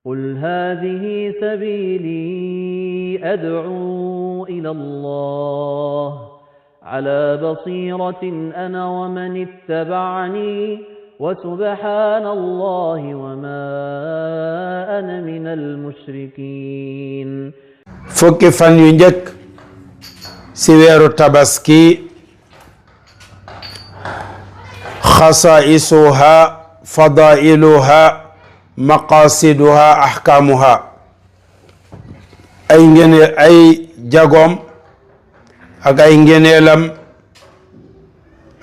قل هذه سبيلي أدعو إلى الله على بصيرة أنا ومن اتبعني وسبحان الله وما أنا من المشركين. fukki fan yu njëkk ci weeru tabaski xasaa'isuha fadaa'iluha maqaasiduha ahkaamuha ay ngeneel ay jagoom ak ay ngeneelam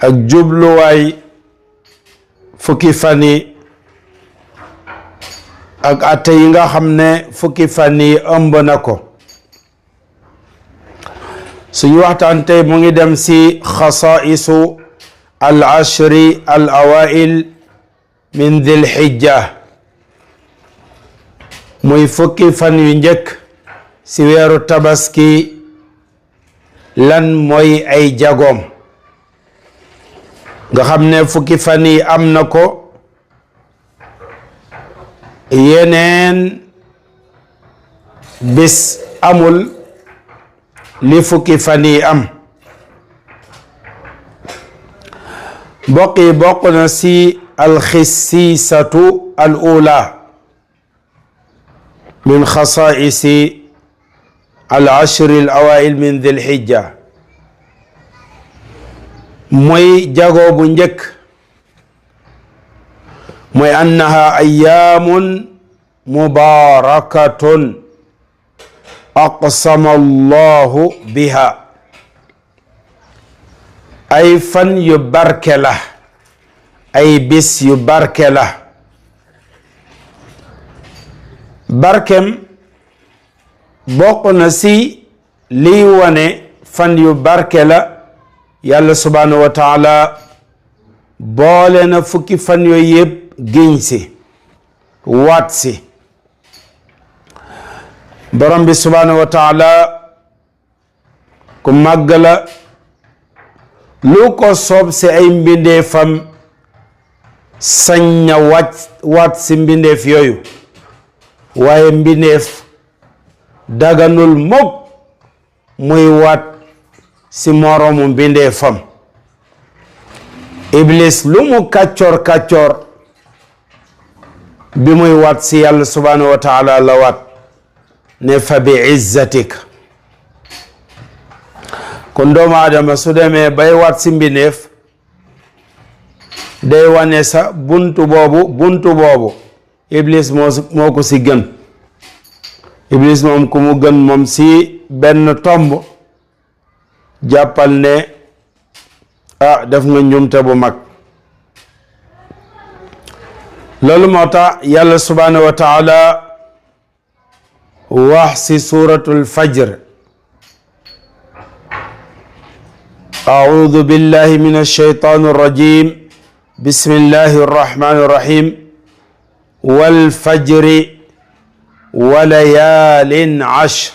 ak jubluwaay fukki fan yi ak atte yi nga xam ne fukki fan yi ëmb na ko. suñu waxtaan tey mu ngi dem ci xasaa'isu al ashri al awail min dhil hijja muy fukki fan yu njëkk ci weeru tabaski lan mooy ay jagoom nga xam ne fukki fan yi am na ko yeneen bis amul li fukki fan yi am. bokk na ci alxisiisatu al ula min xasaa'isi al ashri al awail min dhil hijja mooy jagoo bu njëkk mooy annaha ayyaamun mubaarakatun aqsama allahu biha ay fan yu barke la ay bis yu barke la. barkem bokk na ci liy wane fan yu barke la yàlla subhanahu wa taala boole na fukki fan yooyu yëpp giñ si waat si. borom bi subhanahu wa taala ku màgg la lu ko soob si ay mbindeefam sañ na waat si mbindeef yooyu waaye mbindeef daganul mukk muy waat si moroomu mbindeefam. iblis lu mu kàccoor bi muy waat si yàlla subhanahu wa taala la waat ne fa bi izzatik. kon doomu aadama su demee bay waat si mbindeef day wane sa buntu boobu iblis moo ko si gën. iblis moom ku mu gën moom si benn tomb jàppal ne def nga njumte bu mag. loolu moo tax yàlla subhanahu wa taala wax si suratul fajr a'udhu billahi minash shaytanir rajim bismillahir rahmanir rahim wal fajri wa layaalin ashr.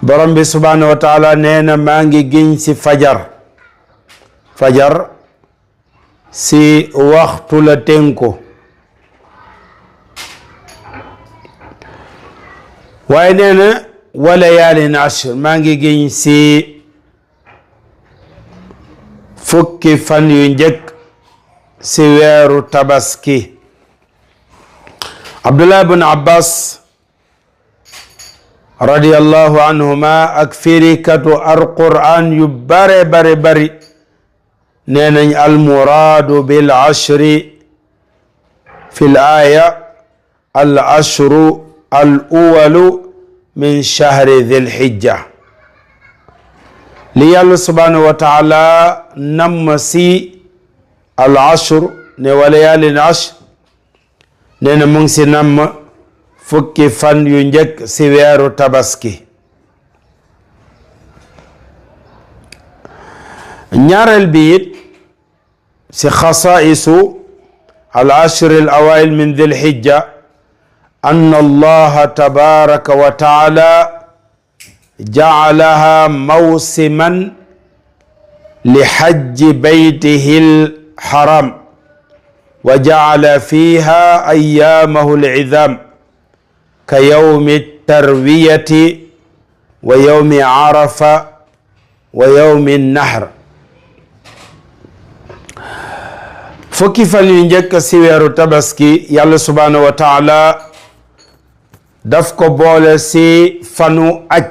borom bi subhanahu wa taala nee na maa ngi giñ si fajar si waxtu la tënku waaye nee na wa layaalin ashr maa ngi giñ si fukki fan yu njëkk si weeru tabaski. Abdullah ibn Abbas radiyallahu anhuma ak firikatu alquran yu bare nee nañ almuraadu bil ashri fi l aaya al ashru al uwalu min shahri dhil hijja. li yàlla subhanahu wa taala namm si al ashr ne wa layaalin ashr nee na mu ngi si namm fukki fan yu njëkk si weeru tabaski. ñaareel bi it si xasaa'isu al ashri al awail min dhil hijja anna allaha tabaraka wa taala ja'alaha mawsiman li hajji baytihi al haram wa ja'ala fiha ayyaamahu al-'idhaam ka yawmi tarwiyati wa yawmi arafa wa yawmi nahr. fukki fan yu njëkk si weeru tabaski yàlla subhaanahu wa taala daf ko boole si fanu aj,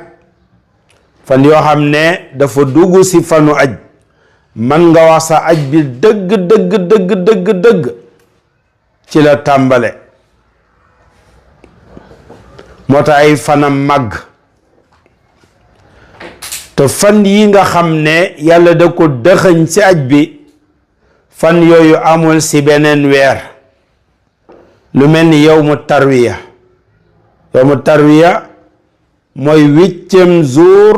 fan yoo xam ne dafa dugg si fanu aj. man nga wax sa aj bi dëgg ci la tàmbale, moo tax ay fanam màgg. te fan yi nga xam ne yàlla da ko dëxëñ si aj bi, fan yooyu amul si beneen weer. lu mel ni yawmu tarwiya. yawmu tarwiya mooy 8e jour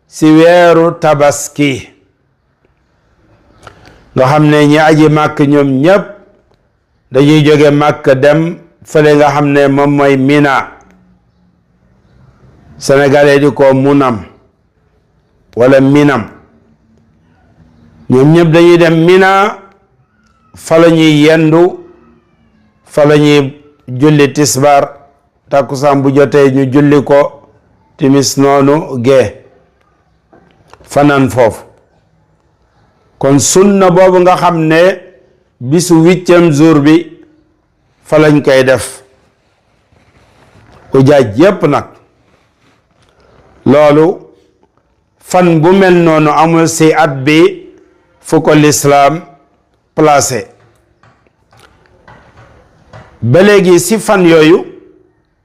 si weeru tabaski, nga xam ne ñi aji màkk ñoom ñépp dañuy jóge màkk dem fële nga xam ne moom mooy Mina, sénégalais di ko munam wala minam. ñoom ñëpp dañuy dem Mina, fa la ñuy yendu, fa la ñuy julli tisbar, takkusaan bu jotee ñu julli ko timis noonu gee fanaan foofu. kon sunna boobu nga xam ne bisu 8e jour bi fa lañ koy def, ujaaj yépp nag. loolu fan bu mel noonu amul si at bi fu ko lislaam placé. ba léegi si fan yooyu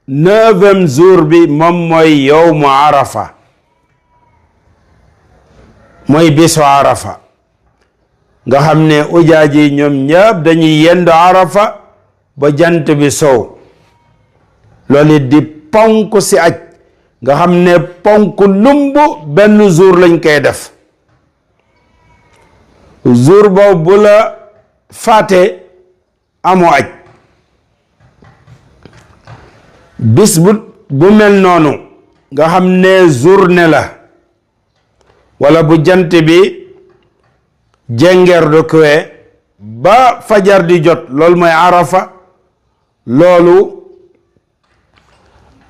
9e jour bi moom mooy yawmu arafa, mooy bisu arafa, nga xam ne ujaaj yi ñoom ñëpp dañuy yendu arafa ba jant bi sow. loolu di ponk si aj, nga xam ne ponk lumb benn jour lañ koy def. jour boobu bu la faate amoo aj. bis bu mel noonu nga xam ne journée la, wala bu jant bi jengeer du kuwe ba fajar di jot, loolu mooy arafa. loolu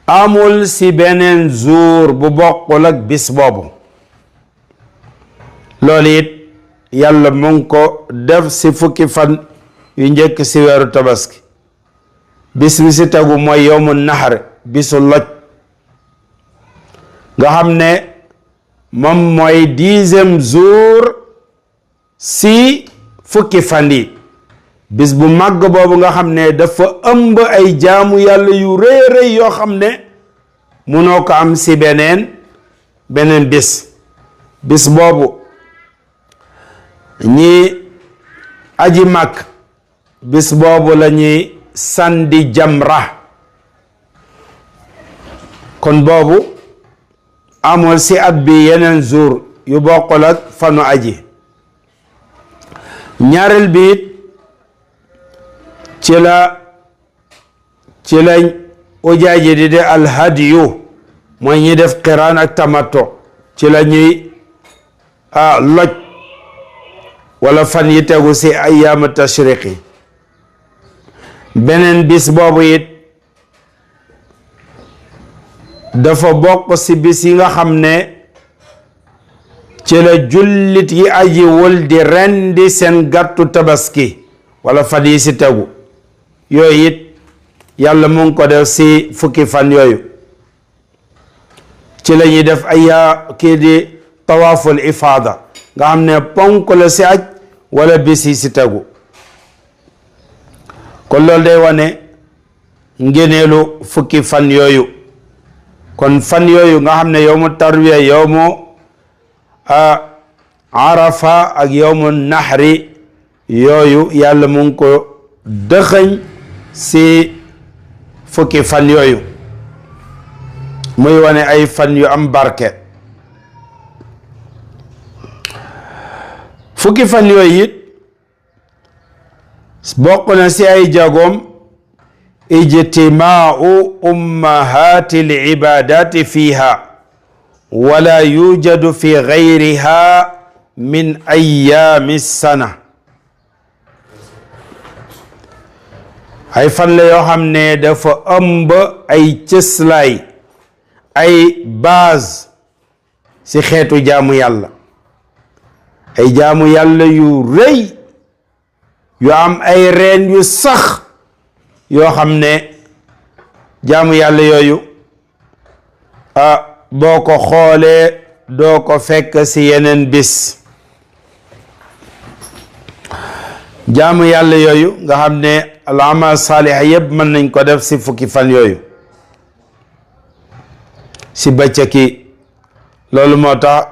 amul si beneen jour bu bokkul ak bis boobu. loolu it yàlla mu ngi ko def si fukki fan yu njëkk si weeru tabaski. bis bi si tegu mooy yawmu nahr, bisu loj, nga xam ne moom mooy 10e jour si fukki fan yi. bis bu màgg boobu nga xam ne dafa ëmb ay jaamu yàlla yu rëy rëy yoo xam ne munoo ko am si beneen bis boobu ñi aji màkk bis boobu la ñuy sandi jamra. kon boobu amul si at bi yeneen jour yu bokkul ak fanu aji. ñaareel bi it ci la ujaaji di de alhadiyu, mooy ñi def qiraan ak tamattu, ci la ñuy loj wala fan yi tegu si ayyaam tashriqi. beneen bis boobu it dafa bokk si bis yi nga xam ne ci la jullit yi aji wul di rendi seen gàttu tabaski wala fan yi si tegu. yooyu it yàlla mu ngi ko def si fukki fan yooyu. ci la ñuy def kii di tawaaful ifaada, nga xam ne ponk la si aj wala bis yi si tegu. kon loolu day wane ngéneelu fukki fan yooyu. kon fan yooyu nga xam ne yawmu tarwiya, yawmu arafa ak yawmu nahri, yooyu yàlla mu ngi ko dëxëñ si fukki fan yooyu, muy wane ay fan yu am barke. fukki fan yooyu it bokk na si ay jagoom ijtimaau ummahati al-ibadati fiha wala yujadu fi gayriha min ayami sana. ay fan la yoo xam ne dafa ëmb ay cëslaay ay base ci xeetu jaamu yàlla ay jaamu yàlla yu rëy yu am ay reen yu sax yoo xam ne jaamu yàlla yooyu boo ko xoolee doo ko fekk ci yeneen bis jaamu yàlla yooyu nga xam ne al amal saalih yëpp mën nañ ko def ci fukki fan yooyu ci bëccëgi loolu moo tax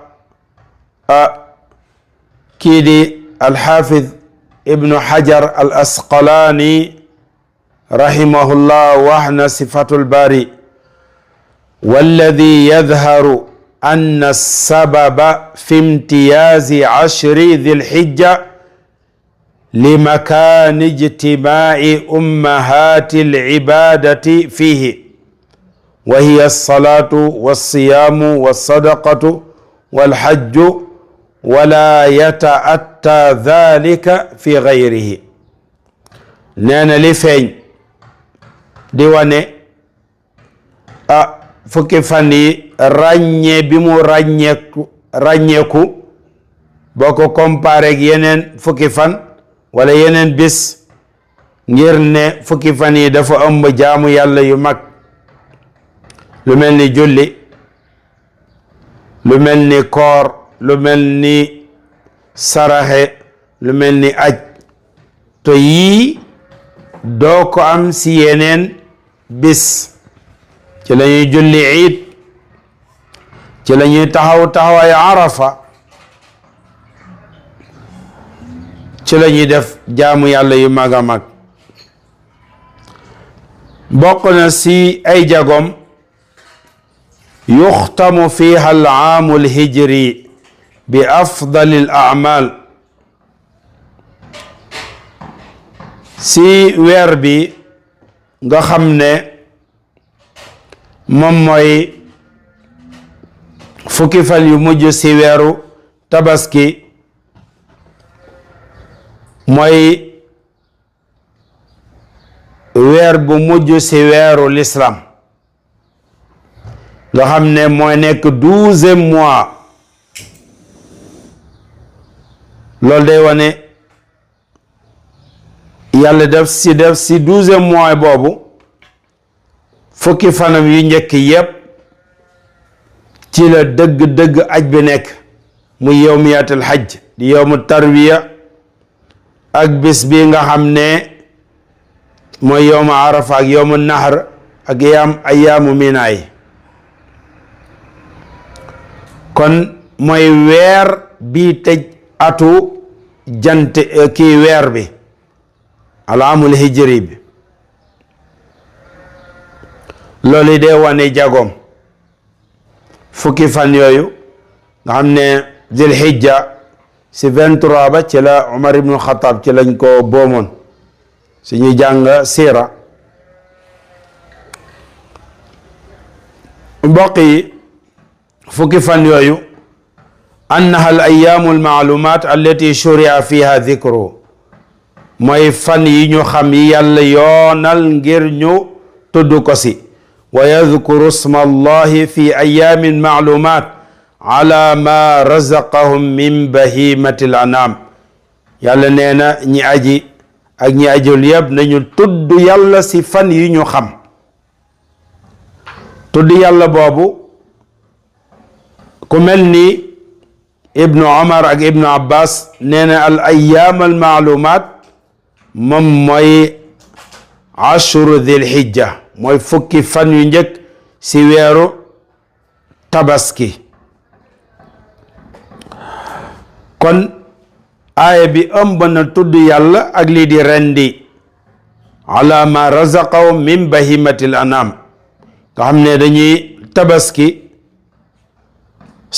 kii di alxaafid ibnu xajar al asqalaani rahimahullah wax na ci fatul baari walladi yadharu anna sababa fi imtiyaazi ashri dhil hijja لمكان اجتماع أمهات العبادة فيه وهي الصلاة والصيام والصدقة والحج ولا يتأتى ذلك في غيره نانا لفين ديواني fukki fan yi ràññee bi mu ràññeeku boo ko comparé ak yeneen fukki fan wala yeneen bis ngir ne fukki fan yi dafa ëmb jaamu yàlla yu mag lu mel ni julli lu mel ni koor lu mel ni saraxe lu mel ni aj to yii doo ko am si yeneen bis ci la ñuy julli iid ci la ñuy taxawaay arafa ci la ñuy def jaamu yàlla yu mag a mag bokk na si ay jagom yuxtamu fiha al aamu al hijri bi afdali al a'mal si weer bi nga xam ne moom mooy fukki fan yu mujj si weeru tabaski mooy weer bu mujj ci weeru l'islam nga xam ne mooy nekk 12e mois loolu day wane yàlla def si 12e mois boobu fukki fanam yu njëkk yépp ci la dëgg aj bi nekk muy yawmiyatul hajj di yawmu tarwiya ak bis bi nga xam ne mooy yawmu arafa ak yawmu nahr ak ayaamu minaay kon mooy weer bi tëj atu jant kii weer bi alaamul hijri bi loolu dee wane jagom fukki fan yooyu nga xam ne zil hijja si 23 ba ci la Umar ibnu Xattaab ci lañ ko boomoon si ñuy jàng siira mbokk yi fukki fan yooyu annaha al ayyaamu al maalumaat allati shuria fiha dhikru mooy fan yi ñu xam yi yàlla yoonal ngir ñu tudd ko si wa yadhkuru isma allahi fi ayyaamin maalumaat ala ma razaqahum min bahimati l anam yàlla nee na ñi aji ak ñi ajul yëpp nañu tudd yàlla si fan yi ñu xam tudd yàlla boobu ku mel ni ibnu Umar ak ibnu Abbas nee na al ayyaam al maalumaat moom mooy ashru dhil hijja mooy fukki fan yu njëkk si weeru tabaski kon aaya bi ëmb na tudd yàlla ak lii di rendi ala ma razaqahum min bahimatil anam nga xam ne dañuy tabaski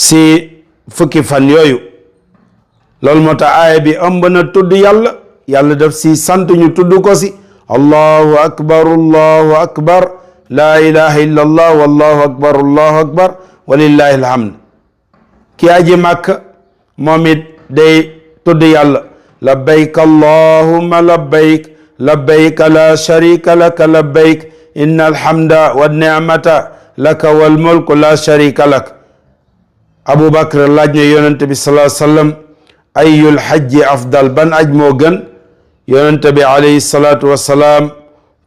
si fukki fan yooyu loolu moo tax aaya bi ëmb na tudd yàlla yàlla daf si sant ñu tudd ko si allahu akbar la ilaha illa allah wallahu akbar walillahi alhamd ki aji màkk moom it day tudd yàlla labbayk allahumma labbayk labbayk la sharika laka labbayk inna alhamda wa ni'mata laka wal mulku la sharika lak. Abu Bakr laaj na yonent bi sallallahu alayhi wa sallam ayul hajji afdal, ban aj moo gën? yonent bi alayhi salaatu wasalaam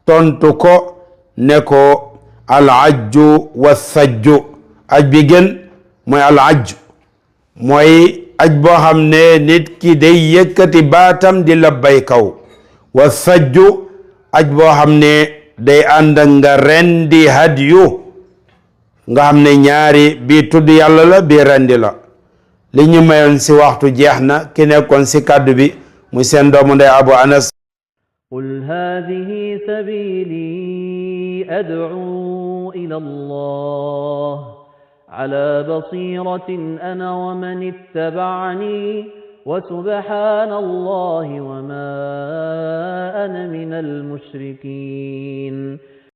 tontu ko ne ko al ajju wa thajju, aj bi gën mooy al ajju, mooy aj boo xam ne nit ki day yëkkati baatam di labbay kaw, wa thajju aj boo xam ne day ànd nga rendi hadyu, nga xam ne ñaari bii tudd yàlla la bii rendi la. li ñu mayoon si waxtu jeex na. ki nekkoon si kàddu bi muy seen doomu ndey Abu Anas. qul haadihi sabili ad'u ila Allah ala basiratin ana wa man ittaba'ani wa subhana Allahi wa ma ana minal mushrikin.